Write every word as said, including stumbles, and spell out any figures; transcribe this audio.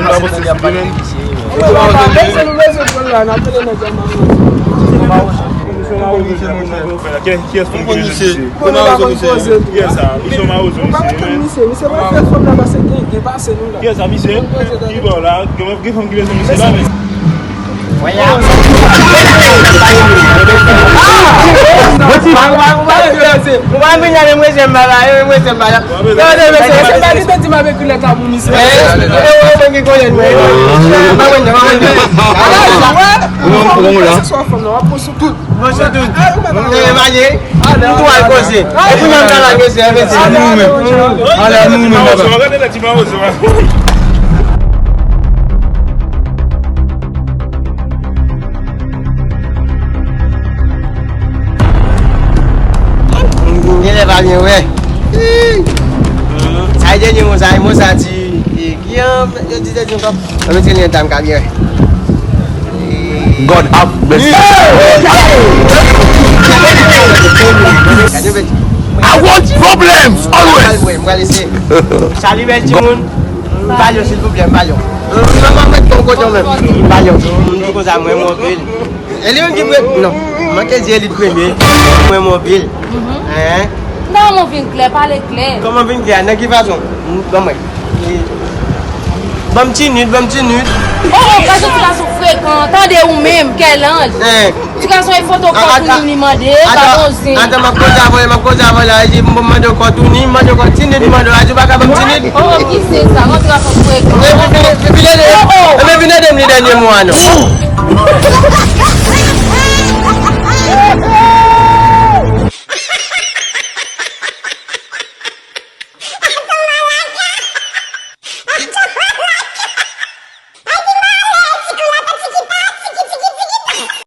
nou pa pran sou li menm. Ou pa bezwen, nou bezwen pran la, n ap rele nèg yo. Kiyès pou nou rele misye? Kiyès pou nou rele misye? Kiyès sa? Misye mawozo misye. Misye pral fè fanm nan pase gen, gen pase nou la. Kiyès sa misye? Ki bò la? Gen, gen fanm ki bezwen misye la, men. Mwen pa vin la, men mwen se m pa la, men mwen se m pa la. Gade mesye, se pa li te di m avèk kilè ka pou misye. Mwen mwen mwen mwen. Ala, wè. Ou konn se swa fanm nan, w ap pran sou tout. Mwen sou tout. Mwen evalye. M tou al koze. Epi mwen m ta la mesye, mesye. Ala nou menm. Ala nou menm, papa. Genlè pa byen wè. Sa e dènye mo sa, mo sa ti, e, ki an, yo di dènye ankò. Mwen mete lyen dam ka byen wè. God have mercy. I want problems always. Mwen pral eseye. Salut bèl timoun. Balyon silvouplè, balyon. Mwen pa met yon kote menm. Balyon. M di konsa mwen mwen anpil. E li menm ki pre-, non. Manke di e li premye. Mwen mwen anpil. Hein? Non, mon vin klè, pale klè. Kòman vin klè? Nan ki fason? Ban mwen. Ban m ti nit, ban m ti nit. Oh, oh, gason ti gason frekan, tande ou menm, kèl anj. Hein? Ti gason e foto kò tou li mande, pa bon zen. Atan, m ap koze avè, m ap koze avè la, li di m mande kò tou ni, mande kò ti nit, mande, a di ou pa ka ban m ti nit. Oh, oh, ki se sa? Yon ti gason frekan. Epi vin, vin, vin ede, epi vin ede m li dènye mo a non.